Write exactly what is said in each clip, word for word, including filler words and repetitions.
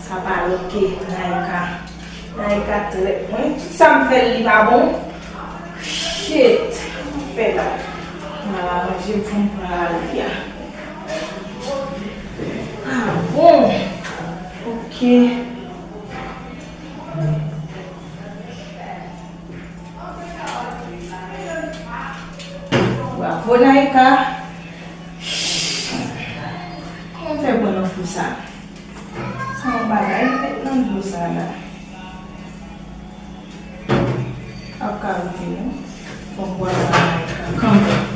Sa pa lòt ke Naïka. Naïka trèt mwen. Tout sa m fè l, li pa bon. Shit. Sa m fè la? M al aranje m pou m pral li a. Ah bon. Ok. Bravo, Naïka. Kòman w fè pran nan kou sa? Se yon bagay m met nan dlo sa la. Ap ka rete non. Fòk w al kanmenm.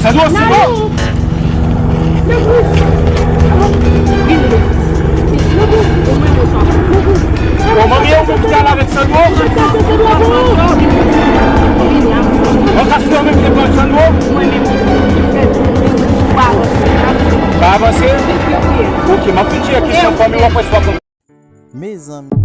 Sandro, Sandro! Bon, manmi, ou menm ki al avèk Sandro? An ka sinon menm se pran Sandro? Pa avanse? Ok, m ap fin tcheke kesyon fanmi w apre sa w ap Mezanmi.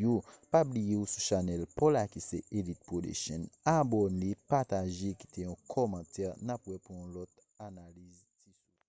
Yo, pa bliye ou sou chanèl pa w la ki se Elite Production. Abòne, pataje, kite yon kòmantè, n ap wè pou yon lòt analiz.